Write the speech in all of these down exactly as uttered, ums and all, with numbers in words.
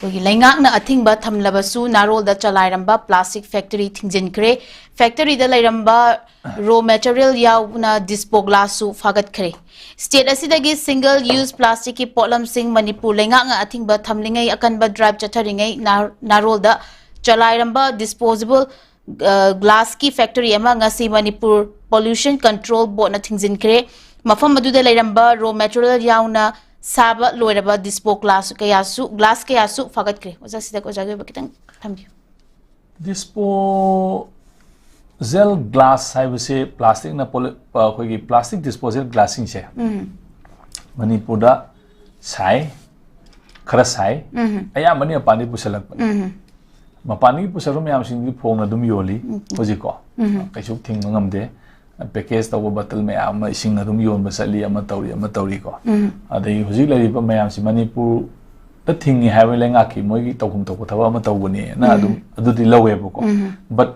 ꯑꯩꯈꯣꯏꯒꯤ ꯂꯩꯉꯥꯛꯅ ꯑꯊꯤꯡꯕ ꯊꯝꯂꯕꯁꯨ ꯅꯥꯔꯣꯜꯗ ꯆꯂꯥꯏꯔꯝꯕ plastic factory ꯊꯤꯡꯖꯤꯟꯈ꯭ꯔꯦ꯫ Factoryꯗ ꯂꯩꯔꯝꯕ raw material ꯌꯥꯎꯅ dispo glassꯁꯨ ꯐꯥꯒꯠꯈ꯭ꯔꯦ꯫ State ꯑꯁꯤꯗꯒꯤ single use plasticꯀꯤ ꯄꯣꯠꯂꯝꯁꯤꯡ ꯃꯅꯤꯄꯨꯔ ꯂꯩꯉꯥꯛꯅ ꯑꯊꯤꯡꯕ ꯊꯝꯂꯤꯉꯩ ꯑꯀꯟꯕ drive ꯆꯠꯊꯔꯤꯉꯩ ꯅꯥ-, ꯅꯥꯔꯣꯜꯗ ꯆꯂꯥꯏꯔꯝꯕ disposable, ꯑ, glassꯀꯤ factory ꯑꯃ ꯉꯁꯤ ꯃꯅꯤꯄꯨꯔ Pollution Control Boardꯅ ꯊꯤꯡꯖꯤꯟꯈ꯭ꯔꯦ꯫ ꯃꯐꯝ ꯑꯗꯨꯗ ꯂꯩꯔꯝꯕ raw material ꯌꯥꯎꯅ ꯁꯥꯕ ꯂꯣꯏꯔꯕ dispo glass ꯀꯌꯥꯁꯨ, glass ꯀꯌꯥꯁꯨ ꯐꯥꯒꯠꯈ꯭ꯔꯦ꯫ ꯑꯣꯖꯥ, ꯁꯤꯗ ꯑꯣꯖꯥꯒꯤ ꯑꯣꯏꯕ ꯈꯤꯇꯪ ꯊꯝꯕꯤꯌꯨ꯫ Disposal glass ꯍꯥꯏꯕꯁꯦ plasticꯅ ꯄꯣꯂꯤ-, ꯑ, ꯑꯩꯈꯣꯏꯒꯤ plastic disposal glassꯁꯤꯡꯁꯦ ꯃꯅꯤꯄꯨꯔꯗ ꯁꯥꯏ, ꯈꯔ ꯁꯥꯏ, ꯑꯌꯥꯝꯕꯅ ꯃꯄꯥꯟꯗꯒꯤ ꯄꯨꯁꯜꯂꯛꯄ꯫ ꯃꯄꯥꯟꯗꯒꯤ ꯄꯨꯁꯜꯂꯛꯄ ꯃꯌꯥꯝꯁꯤꯡꯗꯤ ꯐꯣꯡꯅ ꯑꯗꯨꯝ ꯌꯣꯜꯂꯤ ꯍꯧꯖꯤꯛꯀꯣ꯫ ꯀꯩꯁꯨ ꯊꯤꯡꯕ ꯉꯝꯗꯦ꯫ Package ꯇꯧꯕ bottle ꯃꯌꯥꯝ ꯑꯃ ꯏꯁꯤꯡ ꯑꯗꯨꯝ ꯌꯣꯟꯕ ꯆꯠꯂꯤ, ꯑꯃ ꯇꯧꯔꯤ, ꯑꯃ ꯇꯧꯔꯤꯀꯣ꯫ ꯑꯗꯒꯤ ꯍꯧꯖꯤꯛ ꯂꯩꯔꯤꯕ ꯃꯌꯥꯝꯁꯤ ꯃꯅꯤꯄꯨꯔꯗ ꯊꯤꯡꯉꯤ ꯍꯥꯏꯕ ꯂꯩꯉꯥꯛꯀꯤ ꯃꯣꯏꯒꯤ ꯇꯧꯐꯝ ꯊꯣꯛꯄ ꯊꯕꯛ ꯑꯃ ꯇꯧꯕꯅꯦꯅ ꯑꯗꯨꯝ ꯑꯗꯨꯗꯤ ꯂꯧꯋꯦꯕꯀꯣ꯫ But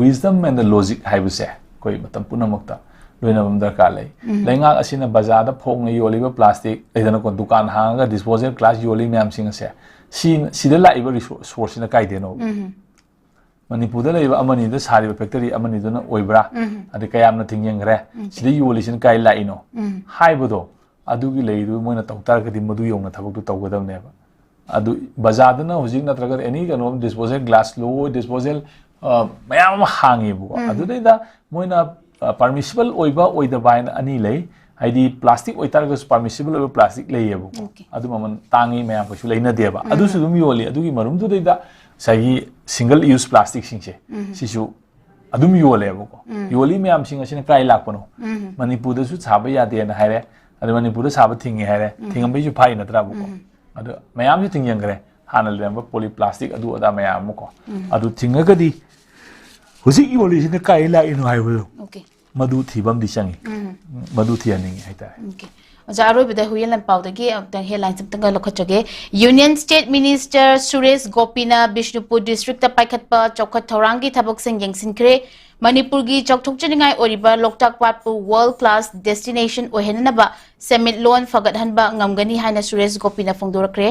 wisdom and the logic ꯍꯥꯏꯕꯁꯦ ꯑꯩꯈꯣꯏ ꯃꯇꯝ ꯄꯨꯝꯅꯃꯛꯇ ꯂꯣꯏꯅꯕ ꯑꯃ ꯗꯔꯀꯥꯔ ꯂꯩ꯫ ꯂꯩꯉꯥꯛ ꯑꯁꯤꯅ ꯕꯖꯥꯔꯗ ꯐꯣꯡꯅ ꯌꯣꯜꯂꯤꯕ plastic ꯂꯩꯗꯅꯀꯣ, ꯗꯨꯀꯥꯟ ꯍꯥꯡꯉꯒ disposal glass ꯌꯣꯜꯂꯤ ꯃꯌꯥꯝꯁꯤꯡ ꯑꯁꯦ, ꯁꯤ, ꯁꯤꯗ ꯂꯥꯛꯏꯕ resource, sourceꯁꯤꯅ ꯀꯥꯏꯗꯩꯅꯣ? ꯃꯅꯤꯄꯨꯔꯗ ꯂꯩꯔꯤꯕ ꯑꯃꯅꯤꯗ ꯁꯥꯔꯤꯕ factory ꯑꯃꯅꯤꯗꯨꯅ ꯑꯣꯏꯕ꯭ꯔꯥ? ꯑꯗꯩ ꯀꯌꯥꯝꯅ ꯊꯤꯡꯖꯤꯟꯈ꯭ꯔꯦ? ꯁꯤꯗ ꯌꯣꯜꯂꯤꯁꯤꯅ ꯀꯥꯏ ꯂꯥꯛꯏꯅꯣ? ꯍꯥꯏꯕꯗꯣ ꯑꯗꯨꯒꯤ ꯂꯩꯔꯤꯗꯨ ꯃꯣꯏꯅ ꯇꯧ ꯇꯥꯔꯒꯗꯤ ꯃꯗꯨ ꯌꯧꯅ ꯊꯕꯛꯇꯨ ꯇꯧꯒꯗꯕꯅꯦꯕ꯫ ꯑꯗꯨ ꯕꯖꯥꯔꯗꯅ ꯍꯧꯖꯤꯛ ꯅꯠꯇ꯭ꯔꯒ any ꯀꯩꯅꯣ disposal glass ꯂꯣꯏ disposal, ꯑ, ꯃꯌꯥꯝ ꯑꯃ ꯍꯥꯡꯉꯦꯕꯀꯣ꯫ ꯑꯗꯨꯗꯩꯗ ꯃꯣꯏꯅ, ꯑ, permissible ꯑꯣꯏꯕ ꯑꯣꯏꯗꯕ ꯍꯥꯏꯅ ꯑꯅꯤ ꯂꯩ꯫ ꯍꯥꯏꯗꯤ plastic ꯑꯣꯏꯇꯥꯔꯒꯁꯨ permissible ꯑꯣꯏꯕ plastic ꯂꯩꯌꯦꯕꯀꯣ꯫ Okay. ꯑꯗꯨ ꯃꯃꯜ ꯇꯥꯡꯉꯤ, ꯃꯌꯥꯝ ꯀꯩꯁꯨ ꯂꯩꯅꯗꯦꯕ꯫ ꯑꯗꯨꯁꯨ ꯑꯗꯨꯝ ꯌꯣꯜꯂꯤ꯫ ꯑꯗꯨꯒꯤ ꯃꯔꯨꯝꯗꯨꯗꯩꯗ ꯉꯁꯥꯏꯒꯤ single use plasticꯁꯤꯡꯁꯦ ꯁꯤꯁꯨ ꯑꯗꯨꯝ ꯌꯣꯜꯂꯦꯕꯀꯣ꯫ ꯌꯣꯜꯂꯤ ꯃꯌꯥꯝꯁꯤꯡ ꯑꯁꯤꯅ ꯀꯥꯏ ꯂꯥꯛꯄꯅꯣ? ꯃꯅꯤꯄꯨꯔꯗꯁꯨ ꯁꯥꯕ ꯌꯥꯗꯦꯅ ꯍꯥꯏꯔꯦ, ꯑꯗ ꯃꯅꯤꯄꯨꯔꯗ ꯁꯥꯕ ꯊꯤꯡꯉꯦ ꯍꯥꯏꯔꯦ, ꯊꯤꯡꯉꯝꯕꯩꯁꯨ ꯐꯥꯏ ꯅꯠꯇ꯭ꯔꯥꯕꯀꯣ? ꯑꯗꯣ ꯃꯌꯥꯝꯁꯨ ꯊꯤꯡꯖꯤꯟꯈ꯭ꯔꯦ꯫ ꯍꯥꯟꯅ ꯂꯩꯔꯝꯕ poly plastic ꯑꯗꯨ ꯑꯗꯥ ꯃꯌꯥꯝ ꯑꯃꯀꯣ꯫ ꯑꯗꯨ ꯊꯤꯡꯉꯒꯗꯤ ꯍꯧꯖꯤꯛ ꯌꯣꯜꯂꯤꯁꯤꯅ ꯀꯥꯏ ꯂꯥꯛꯏꯅꯣ ꯍꯥꯏꯕꯗꯣ Okay. ꯃꯗꯨ ꯊꯤꯕ ꯑꯃꯗꯤ ꯆꯪꯉꯤ꯫ ꯃꯗꯨ ꯊꯤꯍꯟꯅꯤꯡꯉꯤ ꯍꯥꯏꯇꯥꯔꯦ꯫ Okay. ꯑꯣꯖꯥ, ꯑꯔꯣꯏꯕꯗ ꯍꯨꯏꯌꯦꯟ ꯂꯥꯟꯄꯥꯎꯗꯒꯤ ꯑꯃꯨꯛꯇꯪ headlines ꯑꯃꯇꯪꯒ ꯂꯧꯈꯠꯆꯒꯦ꯫ Union State Minister Suresh ꯒꯣꯄꯤꯅ Bishnupur districtꯇ ꯄꯥꯏꯈꯠꯄ ꯆꯥꯎꯈꯠ ꯊꯧꯔꯥꯡꯒꯤ ꯊꯕꯛꯁꯤꯡ ꯌꯦꯡꯁꯤꯟꯈ꯭ꯔꯦ꯫ ꯃꯅꯤꯄꯨꯔꯒꯤ ꯆꯥꯎꯊꯣꯛꯆꯅꯤꯡꯉꯥꯏ ꯑꯣꯏꯔꯤꯕ ꯂꯣꯛꯇꯥꯛ ꯄꯥꯠꯄꯨ world class destination ꯑꯣꯏꯍꯟꯅꯅꯕ ꯁꯦꯟꯃꯤꯠꯂꯣꯟ ꯐꯒꯠꯍꯟꯕ ꯉꯝꯒꯅꯤ ꯍꯥꯏꯅ ꯁꯨꯔꯦꯁ ꯒꯣꯄꯤꯅ ꯐꯣꯡꯗꯣꯔꯛꯈ꯭ꯔꯦ꯫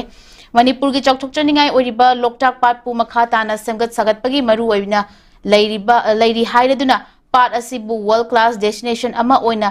ꯃꯅꯤꯄꯨꯔꯒꯤ ꯆꯥꯎꯊꯣꯛꯆꯅꯤꯡꯉꯥꯏ ꯑꯣꯏꯔꯤꯕ ꯂꯣꯛꯇꯥꯛ ꯄꯥꯠꯄꯨ ꯃꯈꯥ ꯇꯥꯅ ꯁꯦꯝꯒꯠ ꯁꯥꯒꯠꯄꯒꯤ ꯃꯔꯨ ꯑꯣꯏꯅ ꯂꯩꯔꯤꯕ, ꯂꯩꯔꯤ ꯍꯥꯏꯔꯗꯨꯅ ꯄꯥꯠ ꯑꯁꯤꯕꯨ world class destination ꯑꯃ ꯑꯣꯏꯅ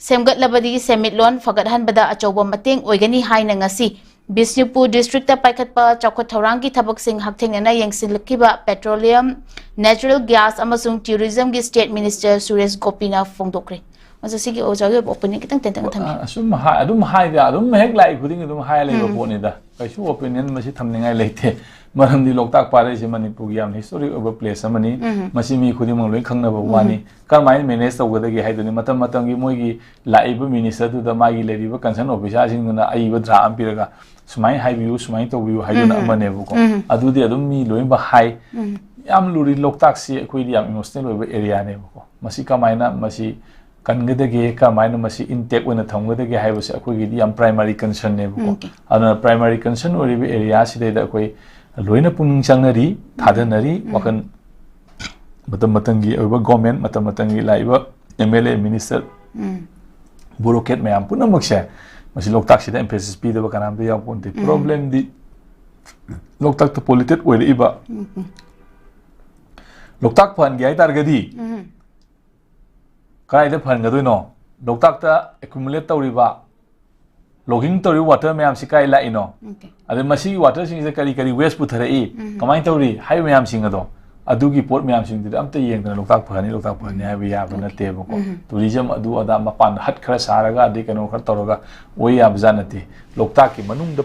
ꯁꯦꯝꯒꯠꯂꯕꯗꯤ ꯁꯦꯟꯃꯤꯠꯂꯣꯟ ꯐꯒꯠꯍꯟꯕꯗ ꯑꯆꯧꯕ ꯃꯇꯦꯡ ꯑꯣꯏꯒꯅꯤ ꯍꯥꯏꯅ ꯉꯁꯤ ꯕꯤꯁꯅꯨꯄꯨꯔ district ꯇ ꯄꯥꯏꯈꯠꯄ ꯆꯥꯎꯈꯠ ꯊꯧꯔꯥꯡꯒꯤ ꯊꯕꯛꯁꯤꯡ ꯍꯛꯊꯦꯡꯅꯅ ꯌꯦꯡꯁꯤꯜꯂꯛꯈꯤꯕ petroleum, natural gas ꯑꯃꯁꯨꯡ tourism ꯒꯤ state minister ꯁꯨꯔꯦꯁ ꯒꯣꯄꯤꯅ ꯐꯣꯡꯗꯣꯛꯈ꯭ꯔꯦ꯫ ꯑꯣꯖꯥ, ꯁꯤꯒꯤ ꯑꯣꯖꯥꯒꯤ ꯑꯣꯏꯕ opinion ꯈꯤꯇꯪ ꯇꯦꯟꯇꯛꯅ ꯊꯝꯕꯤꯌꯨ꯫ ꯑ, ꯑꯁꯨꯝ ꯍꯥꯏ-, ꯑꯗꯨꯝ ꯍꯥꯏꯗ, ꯑꯗꯨꯝ ꯍꯦꯛ ꯂꯥꯛꯏ ꯈꯨꯗꯤꯡꯒꯤ ꯑꯗꯨꯝ ꯍꯥꯏ ꯂꯩꯕ ꯎꯝ꯫ ꯄꯣꯠꯅꯤꯗ꯫ ꯀꯩꯁꯨ opinion ꯃꯁꯤ ꯊꯝꯅꯤꯡꯉꯥꯏ ꯂꯩꯇꯦ꯫ ꯃꯔꯝꯗꯤ ꯂꯣꯛꯇꯥꯛ ꯄꯥꯠ ꯍꯥꯏꯁꯤ ꯃꯅꯤꯄꯨꯔꯒꯤ ꯌꯥꯝ historic ꯑꯣꯏꯕ place ꯑꯃꯅꯤ꯫ ꯎꯝ꯫ ꯃꯁꯤ ꯃꯤ ꯈꯨꯗꯤꯡꯃꯛ ꯂꯣꯏ ꯈꯪꯅꯕ ꯎꯝ꯫ ꯋꯥꯅꯤ꯫ ꯀꯔꯝꯍꯥꯏꯅ manage ꯇꯧꯒꯗꯒꯦ ꯍꯥꯏꯗꯨꯅꯤ꯫ ꯃꯇꯝ ꯃꯇꯝꯒꯤ ꯃꯣꯏꯒꯤ ꯂꯥꯛꯏꯕ minister ꯗꯨꯗ ꯃꯥꯒꯤ ꯂꯩꯔꯤꯕ concern officer ꯁꯤꯡꯗꯨꯅ ꯑꯏꯕ draft ꯑꯃ ꯄꯤꯔꯒ ꯁꯨꯃꯥꯏꯅ ꯍꯥꯏꯕꯤꯌꯨ, ꯁꯨꯃꯥꯏꯅ ꯇꯧꯕꯤꯌꯨ ꯍꯥꯏꯗꯨꯅ ꯎꯝ꯫ ꯑꯃꯅꯦꯕꯀꯣ꯫ ꯎꯝ꯫ ꯑꯗꯨꯗꯤ ꯑꯗꯨꯝ ꯃꯤ ꯂꯣꯏꯅꯃꯛ ꯍꯥꯏ꯫ ꯎꯝ꯫ ꯌꯥꯝ ꯂꯨꯔꯤ꯫ ꯂꯣꯛꯇꯥꯛꯁꯤ ꯑꯩꯈꯣꯏꯗꯤ ꯌꯥꯝ emotional ꯑꯣꯏꯕ area ꯅꯦꯕꯀꯣ꯫ ꯃꯁꯤ ꯀꯃꯥꯏꯅ ꯃꯁꯤ ꯀꯟꯒꯗꯒꯦ, ꯀꯃꯥꯏꯅ ꯃꯁꯤ intact ꯑꯣꯏꯅ ꯊꯝꯒꯗꯒꯦ ꯍꯥꯏꯕꯁꯦ ꯑꯩꯈꯣꯏꯒꯤꯗꯤ ꯌꯥꯝ primary concern ꯅꯦꯕꯀꯣ꯫ Okay꯫ ꯑꯗꯨꯅ primary concern ꯑꯣꯏꯔꯤꯕ area ꯁꯤꯗꯩꯗ ꯑꯩꯈꯣꯏ ꯂꯣꯏꯅ ꯄꯨꯛꯅꯤꯡ ꯆꯪꯅꯔꯤ, ꯊꯥꯗꯅꯔꯤ, ꯎꯝ꯫ ꯋꯥꯈꯜ ꯃꯇꯝ ꯃꯇꯝꯒꯤ ꯑꯣꯏꯕ government, ꯃꯇꯝ ꯃꯇꯝꯒꯤ ꯂꯥꯛꯏꯕ M L A, minister, um. bureaucrat ꯃꯌꯥꯝ ꯄꯨꯝꯅꯃꯛꯁꯦ ꯃꯁꯤ ꯂꯣꯛꯇꯥꯛꯁꯤꯗ emphasis ꯄꯤꯗꯕ ꯀꯅꯥꯝꯇ ꯌꯥꯎꯄꯣꯟꯇꯦ꯫ ꯎꯝ꯫ Problem ꯗꯤ ꯂꯣꯛꯇꯥꯛꯇ polluted ꯑꯣꯏꯔꯛꯏꯕ ꯎꯝ, ꯎꯝ꯫ ꯂꯣꯛꯇꯥꯛ ꯐꯍꯟꯒꯦ ꯍꯥꯏ ꯇꯥꯔꯒꯗꯤ ꯎꯝ꯫ ꯀꯗꯥꯏꯗ ꯐꯍꯟꯒꯗꯣꯏꯅꯣ? ꯂꯣꯛꯇꯥꯛꯇ accumulate ꯇꯧꯔꯤꯕ, logging ꯇꯧꯔꯤꯕ water ꯃꯌꯥꯝꯁꯤ ꯀꯥꯏ ꯂꯥꯛꯏꯅꯣ? Okay꯫ ꯑꯗꯩ ꯃꯁꯤꯒꯤ water ꯁꯤꯡꯁꯤꯗ ꯀꯔꯤ ꯀꯔꯤ waste ꯄꯨꯊꯔꯛꯏ? ꯎꯝ꯫ ꯀꯃꯥꯏꯅ ꯇꯧꯔꯤ? ꯍꯥꯏꯕ ꯃꯌꯥꯝꯁꯤꯡ ꯑꯗꯣ, ꯑꯗꯨꯒꯤ ꯄꯣꯠ ꯃꯌꯥꯝꯁꯤꯡꯗꯨꯗꯤ ꯑꯝꯇ ꯌꯦꯡꯗꯅ ꯂꯣꯛꯇꯥꯛ ꯐꯍꯅꯤ, ꯂꯣꯛꯇꯥꯛ ꯐꯍꯅꯤ ꯍꯥꯏꯕ ꯌꯥꯕ Okay꯫ ꯅꯠꯇꯦꯕꯀꯣ꯫ ꯎꯝ꯫ Tourism ꯑꯗꯨ ꯑꯗꯥ ꯃꯄꯥꯟꯗ hut ꯈꯔ ꯁꯥꯔꯒ ꯑꯗꯩ ꯀꯩꯅꯣ ꯈꯔ ꯇꯧꯔꯒ ꯑꯣꯏ ꯌꯥꯕ ꯖꯥꯠ ꯅꯠꯇꯦ꯫ ꯂꯣꯛꯇꯥꯛꯀꯤ ꯃꯅꯨꯡꯗ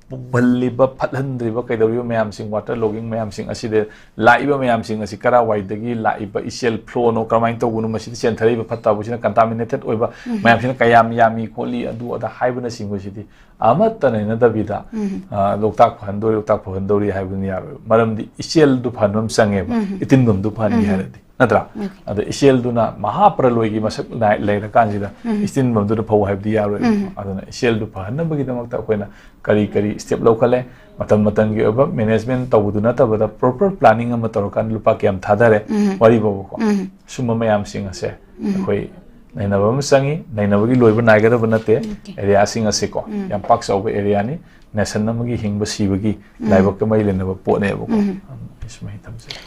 ꯄꯨꯝꯍꯜꯂꯤꯕ, ꯐꯠꯍꯟꯗ꯭ꯔꯤꯕ ꯀꯩꯗꯧꯔꯤꯕ ꯃꯌꯥꯝꯁꯤꯡ, water logging ꯃꯌꯥꯝꯁꯤꯡ ꯑꯁꯤꯗ ꯂꯥꯛꯏꯕ ꯃꯌꯥꯝꯁꯤꯡ ꯑꯁꯤ ꯀꯔꯥꯏꯋꯥꯏꯗꯒꯤ ꯂꯥꯛꯏꯕ ꯏꯆꯦꯜ flow ꯅꯣ, ꯀꯔꯝꯍꯥꯏꯅ ꯇꯧꯕꯅꯣ, ꯃꯁꯤꯗ ꯆꯦꯟꯊꯔꯛꯏꯕ ꯐꯠꯇ ꯍꯥꯎꯗꯤꯁꯤꯅ contaminated ꯑꯣꯏꯕ ꯎꯝ꯫ ꯃꯌꯥꯝꯁꯤꯅ ꯀꯌꯥꯝ ꯌꯥꯝꯃꯤ ꯈꯣꯠꯂꯤ ꯑꯗꯨ ꯑꯗꯥ ꯍꯥꯏꯕꯅꯆꯤꯡꯕꯁꯤꯗꯤ ꯑꯃꯠꯇ ꯅꯩꯅꯗꯕꯤꯗ, ꯎꯝ꯫ ꯑ, ꯂꯣꯛꯇꯥꯛ ꯐꯍꯟꯗꯣꯔꯤ, ꯂꯣꯛꯇꯥꯛ ꯐꯍꯟꯗꯧꯔꯤ ꯍꯥꯏꯕꯗꯨꯅ ꯌꯥꯔꯣꯏꯕ꯫ ꯃꯔꯝꯗꯤ ꯏꯆꯦꯜꯗꯨ ꯐꯍꯟꯕ ꯑꯃ ꯆꯪꯉꯦꯕ, ꯎꯝ꯫ ꯏꯇꯤꯟꯐꯝꯗꯨ ꯐꯍꯟꯒꯦ ꯎꯝ꯫ ꯍꯥꯏꯔꯗꯤ, ꯅꯠꯇ꯭ꯔꯥ? Okay꯫ ꯑꯗ ꯏꯆꯦꯜꯗꯨꯅ ꯃꯍꯥꯄ꯭ꯔꯂꯣꯏꯒꯤ ꯃꯁꯛ ꯅꯥꯏ-, ꯂꯩꯔꯀꯥꯟꯁꯤꯗ ꯎꯝ꯫ ꯏꯇꯤꯟꯐꯝꯗꯨꯅ ꯐꯧ ꯍꯥꯏꯕꯗꯤ ꯌꯥꯔꯣꯏꯕ꯫ ꯎꯝ꯫ ꯑꯗꯨꯅ ꯏꯆꯦꯜꯗꯨ ꯐꯍꯟꯅꯕꯒꯤꯗꯃꯛꯇ ꯑꯩꯈꯣꯏꯅ ꯀꯔꯤ ꯀꯔꯤ step ꯂꯧꯈꯠꯂꯦ, ꯃꯇꯝ ꯃꯇꯝꯒꯤ ꯑꯣꯏꯕ management ꯇꯧꯕꯗꯨ ꯅꯠꯇꯕꯗ proper planning ꯑꯃ ꯇꯧꯔꯀꯥꯟꯗ ꯂꯨꯄꯥ ꯀꯌꯥꯝ ꯊꯥꯗꯔꯦ, ꯎꯝ꯫ ꯋꯥꯔꯤ ꯐꯥꯎꯕꯀꯣ꯫ ꯎꯝ꯫ ꯁꯨꯝꯕ ꯃꯌꯥꯝꯁꯤꯡ ꯑꯁꯦ ꯎꯝ꯫ ꯑꯩꯈꯣꯏ ꯅꯩꯅꯕ ꯑꯃ ꯆꯪꯉꯤ꯫ ꯅꯩꯅꯕꯒꯤ ꯂꯣꯏꯕ ꯅꯥꯏꯒꯗꯕ ꯅꯠꯇꯦ꯫ Okay꯫ Area ꯁꯤꯡ ꯑꯁꯤꯀꯣ, ꯎꯝ꯫ ꯌꯥꯝ ꯄꯥꯛ ꯆꯥꯎꯕ area ꯅꯤ꯫ ꯅꯦꯁꯟ ꯑꯃꯒꯤ ꯍꯤꯡꯕ ꯁꯤꯕꯒꯤ ꯂꯥꯏꯕꯛꯀ ꯃꯔꯤ ꯂꯩꯅꯕ ꯄꯣꯠꯅꯦꯕꯀꯣ꯫ ꯑꯩ ꯁꯨꯃꯥꯏꯅ ꯊꯝꯖꯒꯦ꯫